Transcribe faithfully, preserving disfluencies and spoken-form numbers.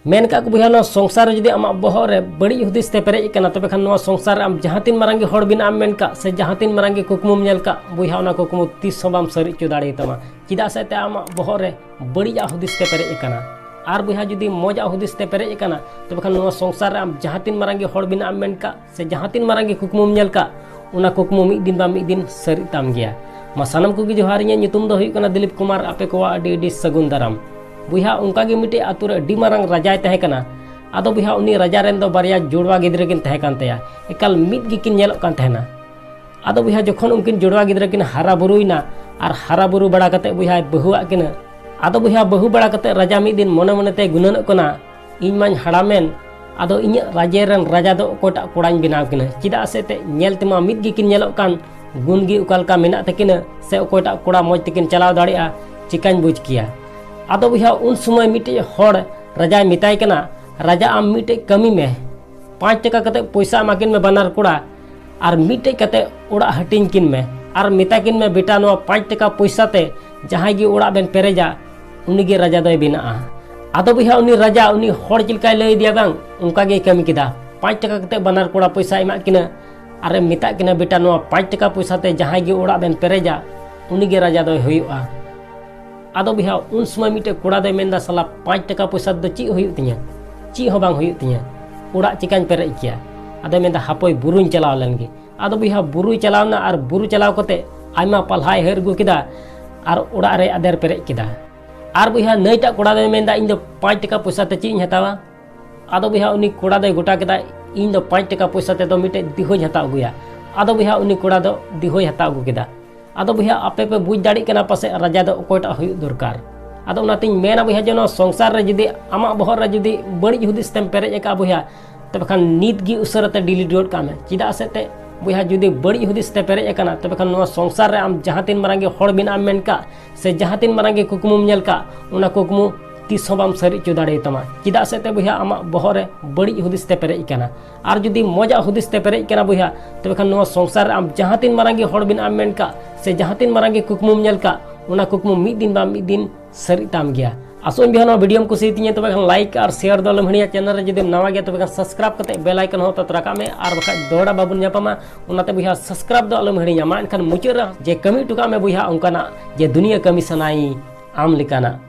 ᱢᱮᱱ ᱠᱟᱜ ᱠᱚ ᱵᱚᱭᱦᱟ, ᱱᱚᱣᱟ ᱥᱚᱝᱥᱟᱨ ᱨᱮ ᱡᱩᱫᱤ ᱟᱢᱟᱜ ᱵᱚᱦᱚᱜ ᱨᱮ ᱵᱟᱹᱲᱤᱡ ᱦᱩᱫᱤᱥ ᱛᱮ ᱯᱮᱨᱮᱡ ᱟᱠᱟᱱᱟ, ᱛᱚᱵᱮ ᱠᱷᱟᱱ ᱱᱚᱣᱟ ᱥᱚᱝᱥᱟᱨ ᱨᱮ ᱟᱢ ᱡᱟᱦᱟᱸ ᱛᱤᱱ ᱢᱟᱨᱟᱝ ᱜᱮ ᱦᱚᱲ ᱵᱮᱱᱟᱜ ᱮᱢ ᱢᱮᱱ ᱠᱟᱜ ᱥᱮ ᱡᱟᱦᱟᱸ ᱛᱤᱱ ᱢᱟᱨᱟᱝ ᱜᱮ ᱠᱩᱠᱢᱩᱢ ᱧᱮᱞ ᱠᱟᱜ, ᱵᱚᱭᱦᱟ, ᱚᱱᱟ ᱠᱩᱠᱢᱩ ᱛᱤᱥ ᱦᱚᱸ ᱵᱟᱢ ᱥᱟᱹᱨᱤ ᱦᱚᱪᱚ ᱫᱟᱲᱮᱭᱟᱛᱟᱢᱟ᱾ ᱪᱮᱫᱟᱜ ᱥᱮ ᱛᱮ ᱟᱢᱟᱜ ᱵᱚᱦᱚᱜ ᱨᱮ ᱵᱟᱹᱲᱤᱡᱟᱜ ᱦᱩᱫᱤᱥ ᱛᱮ ᱯᱮᱨᱮᱡ ᱟᱠᱟᱱᱟ᱾ ᱟᱨ ᱵᱚᱭᱦᱟ, ᱡᱩᱫᱤ ᱢᱚᱡᱟᱜ ᱦᱩᱫᱤᱥ ᱛᱮ ᱯᱮᱨᱮᱡ ᱟᱠᱟᱱᱟ, ᱛᱚᱵᱮ ᱠᱷᱟᱱ ᱱᱚᱣᱟ ᱥᱚᱝᱥᱟᱨ ᱨᱮ ᱟᱢ ᱡᱟᱦᱟᱸ ᱛᱤᱱ ᱢᱟᱨᱟᱝ ᱜᱮ ᱦᱚᱲ ᱵᱮᱱᱟᱜ ᱮᱢ ᱢᱮᱱ ᱠᱟᱜ ᱥᱮ ᱡᱟᱦᱟᱸ ᱛᱤᱱ ᱢᱟᱨᱟᱝ ᱜᱮ ᱠᱩᱠᱢᱩᱢ ᱧᱮᱞ ᱠᱟᱜ, ᱚᱱᱟ ᱠᱩᱠᱢᱩ ᱢᱤᱫ ᱫᱤᱱ ᱵᱟᱝ ᱢᱤᱫ ᱫᱤᱱ ᱥᱟᱹᱨᱤᱜ ᱛᱟᱢ ᱜᱮᱭᱟ᱾ ᱢᱟ ᱥᱟᱱᱟᱢ ᱠᱚᱜᱮ ᱡᱚᱦᱟᱨ, ᱤᱧᱟᱹᱜ ᱧᱩᱛᱩᱢ ᱫᱚ ᱦᱩᱭᱩᱜ ᱠᱟᱱᱟ ᱫᱤᱞᱤᱯ ᱠᱩᱢᱟᱨ᱾ ᱟᱯᱮ ᱠᱚᱣᱟᱜ ᱟᱹᱰᱤ ᱟᱹᱰᱤ ᱥᱟᱹᱜᱩᱱ ᱫᱟᱨᱟᱢ᱾ ᱵᱚᱭᱦᱟ, ᱚᱱᱠᱟ ᱜᱮ ᱢᱤᱫᱴᱮᱡ ᱟᱛᱳ ᱨᱮ ᱟᱹᱰᱤ ᱢᱟᱨᱟᱝ ᱨᱟᱡᱟᱭ ᱛᱟᱦᱮᱸ ᱠᱟᱱᱟ᱾ ᱟᱫᱚ ᱵᱚᱭᱦᱟ, ᱩᱱᱤ ᱨᱟᱡᱟ ᱨᱮᱱ ᱫᱚ ᱵᱟᱨᱭᱟ ᱡᱩᱲᱣᱟ ᱜᱤᱫᱽᱨᱟᱹ ᱠᱤᱱ ᱛᱟᱦᱮᱸ ᱠᱟᱱ ᱛᱟᱭᱟ, ᱮᱠᱟᱞ ᱢᱤᱫ ᱜᱮᱠᱤᱱ ᱧᱮᱞᱚᱜ ᱠᱟᱱ ᱛᱟᱦᱮᱱᱟ᱾ ᱟᱫᱚ ᱵᱚᱭᱦᱟ, ᱡᱚᱠᱷᱚᱱ ᱩᱱᱠᱤᱱ ᱡᱩᱲᱣᱟ ᱜᱤᱫᱽᱨᱟᱹ ᱠᱤᱱ ᱦᱟᱨᱟ ᱵᱩᱨᱩᱭᱮᱱᱟ ᱟᱨ ᱦᱟᱨᱟ ᱵᱩᱨᱩ ᱵᱟᱲᱟ ᱠᱟᱛᱮ ᱵᱚᱭᱦᱟᱭ ᱵᱟᱹᱦᱩᱣᱟᱜ ᱠᱤᱱᱟ, ᱟᱫᱚ ᱵᱚᱭᱦᱟ, ᱵᱟᱹᱦᱩ ᱵᱟᱲᱟ ᱠᱟᱛᱮ ᱨᱟᱡᱟ ᱢᱤᱫ ᱫᱤᱱ ᱢᱚᱱᱮ ᱢᱚᱱᱮ ᱛᱮ ᱜᱩᱱᱟᱹᱱᱚᱜ ᱠᱟᱱᱟ, ᱤᱧ ᱢᱟᱧ ᱦᱟᱲᱟᱢᱮᱱ, ᱟᱫᱚ ᱤᱧᱟᱹᱜ ᱨᱟᱡᱽ ᱨᱮᱱ ᱨᱟᱡᱟ ᱫᱚ ᱚᱠᱚᱭᱴᱟᱜ ᱠᱚᱲᱟᱧ ᱵᱮᱱᱟᱣ ᱠᱤᱱᱟ? ᱪᱮᱫᱟᱜ ᱥᱮ ᱛᱮ ᱧᱮᱞ ᱛᱮᱢᱟ ᱢᱤᱫ ᱜᱮᱠᱤᱱ ᱧᱮᱞᱚᱜ ᱠᱟᱱ, ᱜᱩᱱ ᱜᱮ ᱚᱠᱟ ᱞᱮᱠᱟ ᱢᱮᱱᱟᱜ ᱛᱟᱹᱠᱤᱱᱟ, ᱥᱮ ᱚᱠᱚᱭᱴᱟᱜ ᱠᱚᱲᱟ ᱢᱚᱡᱽ ᱛᱮᱠᱤᱱ ᱪᱟᱞᱟᱣ ᱫᱟᱲᱮᱭᱟᱜᱼᱟ, ᱪᱤᱠᱟᱹᱧ ᱵᱩᱡᱽ ᱠᱮᱭᱟ? ᱟᱫᱚ ᱵᱚᱭᱦᱟ, ᱩᱱ ᱥᱚᱢᱚᱭ ᱢᱤᱫᱴᱤᱡ ᱦᱚᱲ ᱨᱟᱡᱟᱭ ᱢᱮᱛᱟᱭ ᱠᱟᱱᱟ, ᱨᱟᱡᱟ, ᱟᱢ ᱢᱤᱫᱴᱮᱡ ᱠᱟᱹᱢᱤ ᱢᱮ, ᱯᱟᱸᱪ ᱴᱟᱠᱟ ᱠᱟᱛᱮ ᱯᱚᱭᱥᱟ ᱮᱢᱟ ᱠᱤᱱ ᱢᱮ ᱵᱟᱱᱟᱨ ᱠᱚᱲᱟ, ᱟᱨ ᱢᱤᱫᱴᱮᱡ ᱠᱟᱛᱮ ᱚᱲᱟᱜ ᱦᱟᱹᱴᱤᱧ ᱠᱤᱱ ᱢᱮ, ᱟᱨ ᱢᱮᱛᱟ ᱠᱤᱱ ᱢᱮ, ᱵᱮᱴᱟ, ᱱᱚᱣᱟ ᱯᱟᱸᱪ ᱴᱟᱠᱟ ᱯᱚᱭᱥᱟ ᱛᱮ ᱡᱟᱦᱟᱸᱭ ᱜᱮ ᱚᱲᱟᱜ ᱵᱮᱱ ᱯᱮᱨᱮᱡᱟ, ᱩᱱᱤ ᱜᱮ ᱨᱟᱡᱟ ᱫᱚᱭ ᱵᱮᱱᱟᱜᱼᱟ᱾ ᱟᱫᱚ ᱵᱚᱭᱦᱟ, ᱩᱱᱤ ᱨᱟᱡᱟ ᱩᱱᱤ ᱦᱚᱲ ᱪᱮᱫ ᱞᱮᱠᱟᱭ ᱞᱟᱹᱭ ᱟᱫᱮᱭᱟ ᱵᱟᱝ, ᱚᱱᱠᱟ ᱜᱮᱭ ᱠᱟᱹᱢᱤ ᱠᱮᱫᱟ᱾ ᱯᱟᱸᱪ ᱴᱟᱠᱟ ᱠᱟᱛᱮ ᱵᱟᱱᱟᱨ ᱠᱚᱲᱟ ᱯᱚᱭᱥᱟ ᱮᱢᱟᱜ ᱠᱤᱱᱟ, ᱟᱨᱮ ᱢᱮᱛᱟᱜ ᱠᱤᱱᱟ, ᱵᱮᱴᱟ, ᱱᱚᱣᱟ ᱯᱟᱸᱪ ᱴᱟᱠᱟ ᱯᱚᱭᱥᱟ ᱛᱮ ᱡᱟᱦᱟᱸᱭ ᱜᱮ ᱚᱲᱟᱜ ᱵᱮᱱ ᱯᱮᱨᱮᱡᱟ, ᱩᱱᱤ ᱜᱮ ᱨᱟᱡᱟ ᱫᱚᱭ ᱦᱩᱭᱩᱜᱼᱟ᱾ ᱟᱫᱚ ᱵᱚᱭᱦᱟ, ᱩᱱ ᱥᱚᱢᱚᱭ ᱢᱤᱫᱴᱮᱡ ᱠᱚᱲᱟ ᱫᱚᱭ ᱢᱮᱱᱫᱟ, ᱥᱟᱞᱟ, ᱯᱟᱸᱪ ᱴᱟᱠᱟ ᱯᱚᱭᱥᱟ ᱛᱮᱫᱚ ᱪᱮᱫ ᱦᱩᱭᱩᱜ ᱛᱤᱧᱟ? ᱪᱮᱫ ᱦᱚᱸ ᱵᱟᱝ ᱦᱩᱭᱩᱜ ᱛᱤᱧᱟ, ᱚᱲᱟᱜ ᱪᱤᱠᱟᱧ ᱯᱮᱨᱮᱡ ᱠᱮᱭᱟ? ᱟᱫᱚᱭ ᱢᱮᱱᱫᱟ, ᱦᱟᱯᱳᱭ, ᱵᱩᱨᱩᱧ ᱪᱟᱞᱟᱣ ᱞᱮᱱ ᱜᱮ᱾ ᱟᱫᱚ ᱵᱚᱭᱦᱟ, ᱵᱩᱨᱩᱭ ᱪᱟᱞᱟᱣ ᱮᱱᱟ ᱟᱨ ᱵᱩᱨᱩ ᱪᱟᱞᱟᱣ ᱠᱟᱛᱮ ᱟᱭᱢᱟ ᱯᱟᱞᱦᱟᱭ ᱦᱟᱹᱨ ᱟᱹᱜᱩ ᱠᱮᱫᱟ ᱟᱨ ᱚᱲᱟᱜ ᱨᱮ ᱟᱫᱮᱨ ᱯᱮᱨᱮᱡ ᱠᱮᱫᱟ᱾ ᱟᱨ ᱵᱚᱭᱦᱟ, ᱱᱟᱹᱭᱴᱟᱜ ᱠᱚᱲᱟ ᱫᱚᱭ ᱢᱮᱱᱫᱟ, ᱤᱧ ᱫᱚ ᱯᱟᱸᱪ ᱴᱟᱠᱟ ᱯᱚᱭᱥᱟ ᱛᱮ ᱪᱮᱫ ᱤᱧ ᱦᱟᱛᱟᱣᱟ? ᱟᱫᱚ ᱵᱚᱭᱦᱟ, ᱩᱱᱤ ᱠᱚᱲᱟ ᱫᱚᱭ ᱜᱚᱴᱟ ᱠᱮᱫᱟ, ᱤᱧ ᱫᱚ ᱯᱟᱸᱪ ᱴᱟᱠᱟ ᱯᱚᱭᱥᱟ ᱛᱮᱫᱚ ᱢᱤᱫᱴᱮᱡ ᱫᱤᱦᱩᱧ ᱦᱟᱛᱟᱣ ᱟᱹᱜᱩᱭᱟ᱾ ᱟᱫᱚ ᱵᱚᱭᱦᱟ, ᱩᱱᱤ ᱠᱚᱲᱟ ᱫᱚ ᱫᱤᱦᱩᱭ ᱦᱟᱛᱟᱣ ᱟᱹᱜᱩ ᱠᱮᱫᱟ᱾ ᱟᱫᱚ ᱵᱚᱭᱦᱟ, ᱟᱯᱮ ᱯᱮ ᱵᱩᱡᱽ ᱫᱟᱲᱮᱭᱟᱜ ᱠᱟᱱᱟ ᱯᱟᱥᱮᱡ ᱨᱟᱡᱟ ᱫᱚ ᱚᱠᱚᱭᱴᱟᱜ ᱦᱩᱭᱩᱜ ᱫᱚᱨᱠᱟᱨ᱾ ᱟᱫᱚ ᱚᱱᱟᱛᱤᱧ ᱢᱮᱱᱟ ᱵᱚᱭᱦᱟ, ᱡᱮ ᱱᱚᱣᱟ ᱥᱚᱝᱥᱟᱨ ᱨᱮ ᱡᱩᱫᱤ ᱟᱢᱟᱜ ᱵᱚᱦᱚᱜ ᱨᱮ ᱡᱩᱫᱤ ᱵᱟᱹᱲᱤᱡ ᱦᱩᱫᱤᱥ ᱛᱮᱢ ᱯᱮᱨᱮᱡ ᱟᱠᱟᱫᱼᱟ ᱵᱚᱭᱦᱟ, ᱛᱚᱵᱮ ᱠᱷᱟᱱ ᱱᱤᱛ ᱜᱮ ᱩᱥᱟᱹᱨᱟ ᱛᱮ delete ᱜᱚᱫ ᱠᱟᱜ ᱢᱮ᱾ ᱪᱮᱫᱟᱜ ᱥᱮ ᱛᱮ ᱵᱚᱭᱦᱟ, ᱡᱩᱫᱤ ᱵᱟᱹᱲᱤᱡ ᱦᱩᱫᱤᱥ ᱛᱮ ᱯᱮᱨᱮᱡ ᱟᱠᱟᱱᱟ, ᱛᱚᱵᱮ ᱠᱷᱟᱱ ᱱᱚᱣᱟ ᱥᱚᱝᱥᱟᱨ ᱨᱮ ᱟᱢ ᱡᱟᱦᱟᱸ ᱛᱤᱱ ᱢᱟᱨᱟᱝ ᱜᱮ ᱦᱚᱲ ᱵᱮᱱᱟᱜ ᱮᱢ ᱢᱮᱱ ᱠᱟᱜ, ᱥᱮ ᱡᱟᱦᱟᱸ ᱛᱤᱱ ᱢᱟᱨᱟᱝ ᱜᱮ ᱠᱩᱠᱢᱩᱢ ᱧᱮᱞ ᱠᱟᱜ, ᱚᱱᱟ ᱠᱩᱠᱢᱩ ᱛᱤᱥ ᱦᱚᱸ ᱵᱟᱢ ᱥᱟᱹᱨᱤ ᱦᱚᱪᱚ ᱫᱟᱲᱮᱭᱟᱛᱟᱢᱟ᱾ ᱪᱮᱫᱟᱜ ᱥᱮ ᱛᱮ ᱵᱚᱭᱦᱟ, ᱟᱢᱟᱜ ᱵᱚᱦᱚᱜ ᱨᱮ ᱵᱟᱹᱲᱤᱡ ᱦᱩᱫᱤᱥ ᱛᱮ ᱯᱮᱨᱮᱡ ᱟᱠᱟᱱᱟ᱾ ᱟᱨ ᱡᱩᱫᱤ ᱢᱚᱡᱟᱜ ᱦᱩᱫᱤᱥ ᱛᱮ ᱯᱮᱨᱮᱡ ᱟᱠᱟᱱᱟ ᱵᱚᱭᱦᱟ, ᱛᱚᱵᱮ ᱠᱷᱟᱱ ᱱᱚᱣᱟ ᱥᱚᱝᱥᱟᱨ ᱨᱮ ᱟᱢ ᱡᱟᱦᱟᱸ ᱛᱤᱱ ᱢᱟᱨᱟᱝ ᱜᱮ ᱦᱚᱲ ᱵᱮᱱᱟᱜ ᱮᱢ ᱢᱮᱱ ᱠᱟᱜ, ᱥᱮ ᱡᱟᱦᱟᱸ ᱛᱤᱱ ᱢᱟᱨᱟᱝ ᱜᱮ ᱠᱩᱠᱢᱩᱢ ᱧᱮᱞ ᱠᱟᱜ, ᱚᱱᱟ ᱠᱩᱠᱢᱩ ᱢᱤᱫ ᱫᱤᱱ ᱵᱟᱝ ᱢᱤᱫ ᱫᱤᱱ ᱥᱟᱹᱨᱤᱜ ᱛᱟᱢ ᱜᱮᱭᱟ᱾ ᱟᱥᱚᱜ ᱟᱹᱧ ᱵᱚᱭᱦᱟ ᱱᱚᱣᱟ ᱵᱷᱤᱰᱤᱭᱳᱢ ᱠᱩᱥᱤᱭᱟᱛᱤᱧᱟ, ᱛᱚᱵᱮ ᱠᱷᱟᱱ ᱞᱟᱭᱤᱠ ᱟᱨ ᱥᱮᱭᱟᱨ ᱫᱚ ᱟᱞᱚᱢ ᱦᱤᱲᱤᱧᱟ᱾ ᱪᱮᱱᱮᱞ ᱨᱮ ᱡᱩᱫᱤᱢ ᱱᱟᱣᱟ ᱜᱮᱭᱟ ᱛᱚᱵᱮ ᱠᱷᱟᱱ ᱥᱟᱵᱥᱠᱨᱟᱭᱤᱵ ᱠᱟᱛᱮ ᱵᱮᱞ ᱟᱭᱠᱚᱱ ᱦᱚᱸ ᱛᱚ ᱨᱟᱠᱟᱵ ᱢᱮ, ᱟᱨ ᱵᱟᱠᱷᱟᱡ ᱫᱚᱦᱲᱟ ᱵᱟᱵᱚᱱ ᱧᱟᱯᱟᱢᱟ᱾ ᱚᱱᱟᱛᱮ ᱵᱚᱭᱦᱟ ᱥᱟᱵᱥᱠᱨᱟᱭᱤᱵ ᱫᱚ ᱟᱞᱚᱢ ᱦᱤᱲᱤᱧᱟ᱾ ᱢᱟ ᱮᱱᱠᱷᱟᱱ ᱢᱩᱪᱟᱹᱫ ᱨᱮ ᱡᱮ ᱠᱟᱹᱢᱤ ᱦᱚᱴᱚ ᱠᱟᱜ ᱢᱮ ᱵᱚᱭᱦᱟ ᱚᱱᱠᱟᱱᱟᱜ ᱡᱮ ᱫᱩᱱᱤᱭᱟᱹ ᱠᱟᱹᱢᱤ ᱥᱟᱱᱟᱭᱤᱧ ᱟᱢ ᱞᱮᱠᱟᱱᱟᱜ᱾